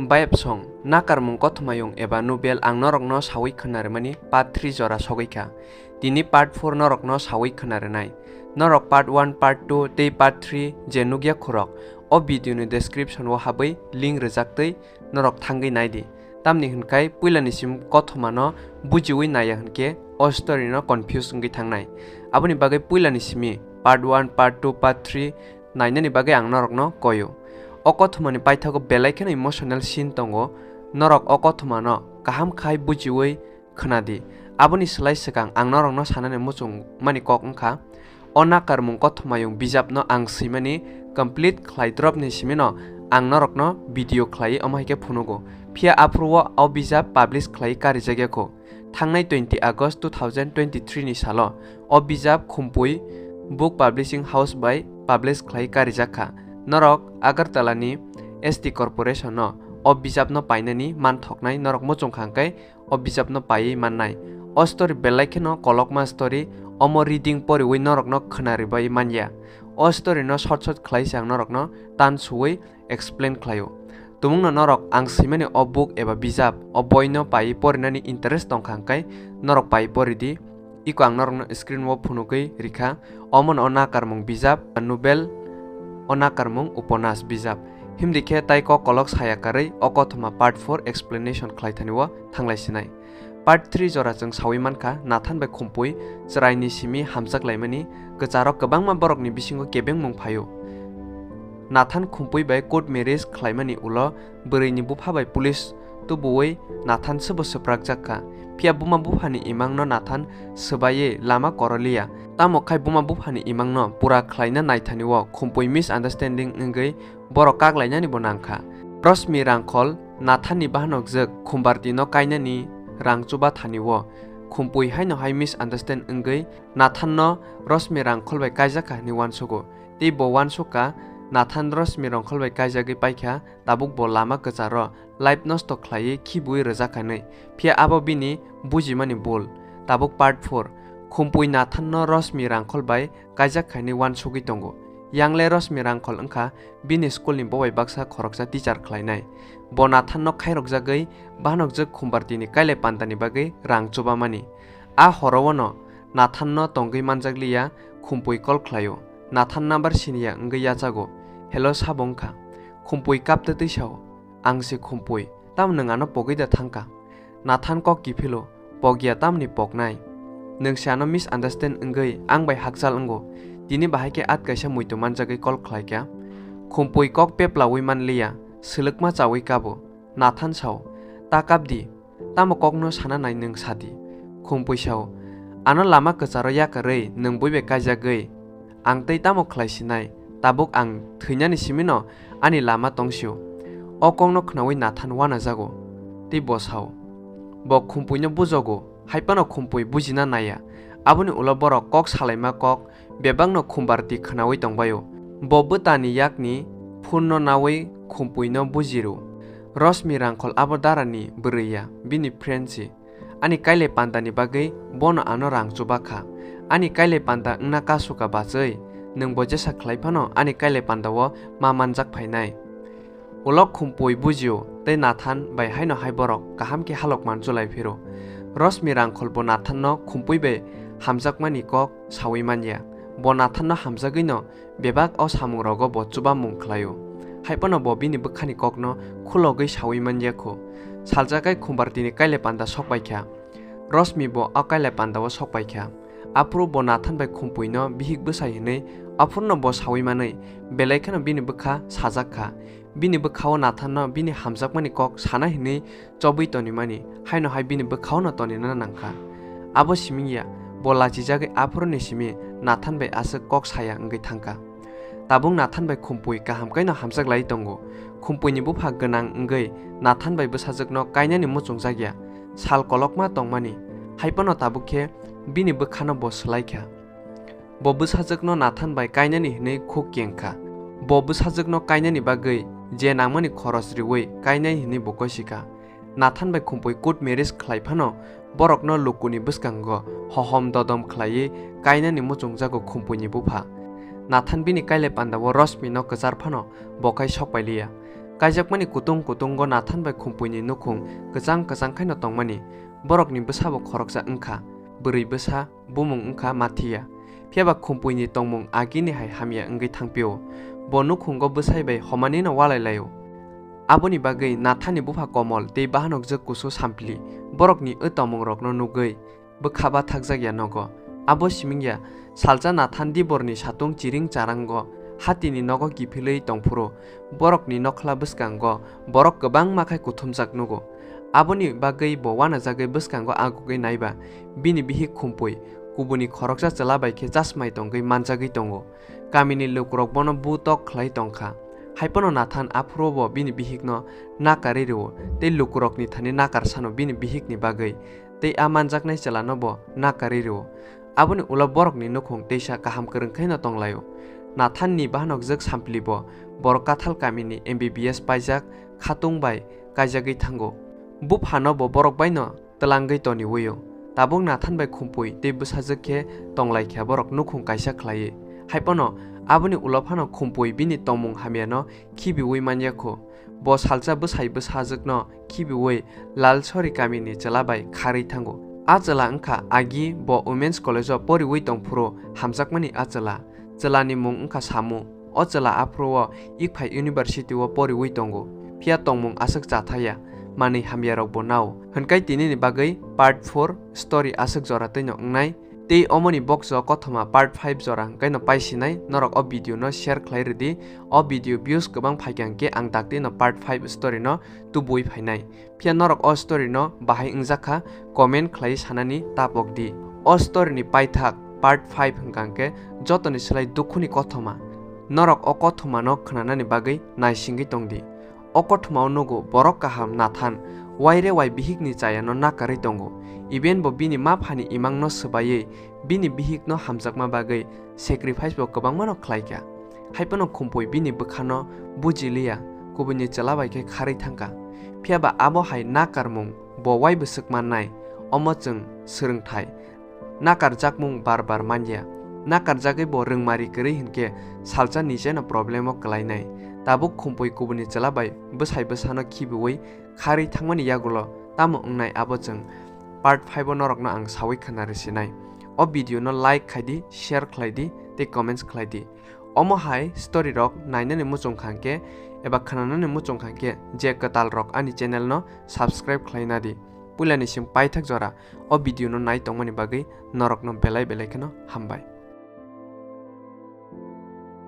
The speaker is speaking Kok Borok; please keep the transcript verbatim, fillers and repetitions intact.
Bayapsong, nakarmung kothomayung eba novel ang norokno sawi khwna rwmani part three jora sogwi kha. Tini part four norokno sawi khwna rwnai. Norok part one, part two tei part three je nukya khorok, o video ni description o habwi link rwjak twi norok thangwi nai di. Tamni hwn khai puilani sim kothomano bujiwi naiya hwn khe o story no confuse wngwi thangnai. Aboni bagwi puilani simi part one, part two, part three nainani bagwi ang norokno koyo. O kothomani paithago belai kheno emotional scene tongo, norok o kothomano kaham khai bujiwi khwna di. Aboni slai swkang ang norokno sanani muchung mani kok wngkha, o nakarmung kothomayung bijapno ang swimani complete khlai dropni simino ang norokno video khlaiwi omo hai khe phunugo. Phiya aphuru o bijap publish khlaiwi karijak ya kho. Thangnai twenty August two thousand twenty-three ni salo o bijap Khumpui Book Publishing House bai publish khlai karijak kha. Norok Agartala ni S T Corporation no o bijap no painani manthoknai norok muchung kha hwnkhe o bijap no paiwi mannai. O story belai kheno kolokma story, omo reading poriwi norok no khwnaribai manya. O story no short short khlai se ang norok no tan suwi explain khlaio. Tumungno norok ang swimani o book eba bijap, o boino paiwi porinani interest tongkha hwnkhe norok paiwi pori di. Iko ang norokno screen o phunugwi rikha, omono o nakarmung bijap, novel, o nakarmung uponas bijap. Himdi khe tai kok kolok saya karwi o kothoma part four explanation khlai thani o thanglai sinai. Part three jora chwng sawi mankha, Nathan bai Khumpui chwraini simi hamjak laimani kwcharo kwbangma borokni bisingo kebengmung phaio. Nathan Khumpui bai court marriage khlaimani ulo bwrwini bupha bai police tubuwi Nathan swbo swprakjak kha. Phiya buma buphani imangno Nathan swbaiwi lama koroliya. Tamo khai buma buphani imangno pura khlaina naithani o Khumpui misunderstanding wngwi borok kaklainani bo nangkha. Rosmi Rangkhol Nathan ni bahanok jwk Khumbarti no kainani rang chuba thani o Khumpui haino hai misunderstand wngwi Nathan no Rosmi Rangkhol bai kaijak kha hwnwi uansugo. Tei bo uansuk kha Nathan Rosmi Rangkhol bai kaijagwi paikha, tabuk bo lama kwcharo life nosto khlaiwi khibiwi rwjak kha hwnwi. Phiya abo bini bujimani bul. Tabuk part four. Khumpui Nathan no Rosmi Rangkhol bai kaijak kha hwnwi uansugwi tongo. Yangle Rosmi Rangkhol wngkha bini school ni bobai baksa khoroksa teacher khlainai. Bo Nathan no khairokjagwi bahanok jwk Khumbarti ni kailai panda ni bagwi rang chubamani. A horo o no Nathan no tongwi manjak liya, Khumpui call khlaio. Nathan number siniya wngwi yachago. Hello, sabo wngkha? Khumpui kaptwtwi sao, "Ang se Khumpui, tamo nwng ano pogwi da thangkha?" Nathan kok kiphilo, "Pogya, tamni poknai? Nwng se ano misunderstand wngwi ang bai hakchal wngo. Tini bahai khe at kaisa muitu manjagwi call khlaikha." Khumpui kok peplawi manliya, swlwkma chawi kabo. Nathan sao, "Ta kap di, tamo kokno sana nai nwng sa di." Khumpui sao, "Ano lama kwcharo yakarwi nwng bui bai kaijagwi ang tei tamo khlai sinai? Tabuk ang thwinani simino ani lama tongsio." O kokno khnaui Nathan uanajago tei bo sao, bo Khumpuino bujogo, hai phano Khumpui bujina naiya. Aboni ulo borok kok salaima kok bebakno Khumbarti khnaui tongbaio. Bo bwtani yakni phone no naui Khumpuino bujiro. Rosmi Rangkhol abo darani bwrwi ya, bini friend si. Ani kailai pandani bagwi bono ano rang chuba kha. Ani kailai panda wngna kasuka bachwi, nwng bo jesa khlai phano ani kailai pandao ma manjak phainai. Ulo Khumpui bujio tei Nathan bai haino hai borok kaham khe halok manchulai phiro. Rosmi Rangkhol bo Nathan no Khumpui bai hamjakmani kok saui manya. Bo Nathan no hamjagwi no bebak o samung rogo bo chubamung khlaio. Hai phano bo bini bwkhani kokno khulogwi saui manya kho. Saljakhai Khumbartini kailai panda sok pai kha. Rosmi bo o kailai pandao sok pai kha. Aphuru bo Nathan bai Khumpuino bihik bwsai hwnwi aphurno bo saui manwi belai kheno bini bwkha sajak kha. Bini bwkhao Nathanno bini hamjakmani kok sana hwnwi chobwi tonimani, haino hai bini bwkhaono tonina nangkha. Abo siming ya, bo lachijagwi aphuruni simi Nathan bai aswk kok saya wngwi thangkha. Tabuk Nathan bai Khumpui kaham kaino hamjak lai tongo. Khumpuini bupha gwnang wngwi Nathan bai bwsajwkno kainani muchungjak ya. Sal kolokma tongmani, hai phano tabuk khe bini bwkhano bo swlai kha. Bo bwsajwkno Nathan bai kainani hwnwi khuk keng kha. Bo bwsajwkno kainani bagwi je nangmani khoros riui kainai hwnwi bo gosi kha. Nathan bai Khumpui court marriage khlai phano borokno lukuni bwskango hohom dodom khlaiwi kainani muchungjago Khumpuini bupha. Nathan bini kailai pandao Rosmino kwchar phano bo khai sok pai liya. Kaijakmani kutung kutungo Nathan bai Khumpuini nukhung kwchang kwchang khaino tongmani. Borokni bwsabo khoroksa wngkha, bwrwi bwsa, bumung wngkha Mathiya. Phiyaba Khumpuini tongmung agini hai hamya wngwi thangpio. Bo nukhungo bwsai bai homanino walai laio. Aboni bagwi Nathanni bupha Komol tei bahanokjwk kusu Sampli borokni wtamungrokno nugwi bwkha bathakjakya nogo. Abo simingya, salsa Nathan diborni satung chiring charango hatini nogo kiphilwi tongphuru borokni nokhla bwskango borok kwbangma khai kuthumjak nugo. Aboni bagwi bo uanajagwi bwskango agugwi naiba bini bihik Khumpui kubuni khoroksa chwla bai khe chasmai tongwi manjagwi tongo. Kamini lukurok bono bu tok khlai tongkha. Haiphano Nathan aphuru bo bini bihikno nakarwi rwo tei lukurokni thani nakarsano bini bihikni bagwi tei a manjaknai chwlano bo nakarwi rwo. Aboni ulo borokni nukhung teisa kaham kwrwng khaino tonglaio. Nathanni bahanokjwk Sampli bo borok Kathal kamini M B B S paijak khatung bai kaijagwi thango. Buphano bo borok baino twlangwi toniwoio. Tabuk Nathan bai Khumpui tei bwsajwk khe tonglaikha borok nukhung kaisa khlaiwi. Haiphano aboni ulo phano Khumpui bini tongmung hamyano khibiwi manyakho. Bo salsa bwsai bwsajwkno khibiwi Lalsori kamini chwla bai kharwi thango. A chwla wngkha agi bo Women's College o poriwi tongphuru hamjakmani a chwla. Chwlani mung wngkha Samu. O chwla aphuru o Iphai University o poriwi tongo. Phiya tongmung aswk chathaya, manwi hamyarok bo nao. Hwnkhai tinini bagwi part four story aswk jora twino wngnai. Tei omoni box o kothoma part five jora hwnkhaino paisinai, norok o video no share khlai rwdi. O video views kwbang phaikha hwnkhe ang daktino part five story no tubui phainai. Phiya norok o story no bahai wngjakha comment khlai sanani tapok di. O story ni paithak part five hwnkha hwnkhe jotoni slai dukhuni kothoma. Norok o kothoma no khwnanani bagwi naisingwi tongdi. O kothoma o nugo borok kaham Nathan waire wai bihikni chayano nakarwi tongo. Iben bo bini ma phani imangno swbaiwi bini bihikno hamjakma bagwi sacrifice bo kwbangmano khlaikha. Haiphano Khumpui bini bwkhano bujiliya, kubuni chwla bai khe kharwi thangkha. Phiyaba abo hai nakarmung bo waibo swk mannai, omo chwng swrwngthai. Nakarjakmung bar bar manya. Nakarjagwi bo rwngmari kwrwi hinkhe salsa nijeno problem o kwlainai. Tabuk Khumpui kubuni chwla bai bwsai bwsano khibiwi kharwi thangmani yagulo tamo wngnai abo chwng part five o norokno ang sawi khwna rwsinai. O video no like khaidi, share khlaidi tei comments khlaidi. Omo hai story rok nainani muchung kha hwnkhe eba khwnanani muchung kha hwnkhe je kwtal rok ani channel no subscribe khlai nadi. Puilani sim paithak jora o video no nai tongmani bagwi norokno belai belai kheno hambai.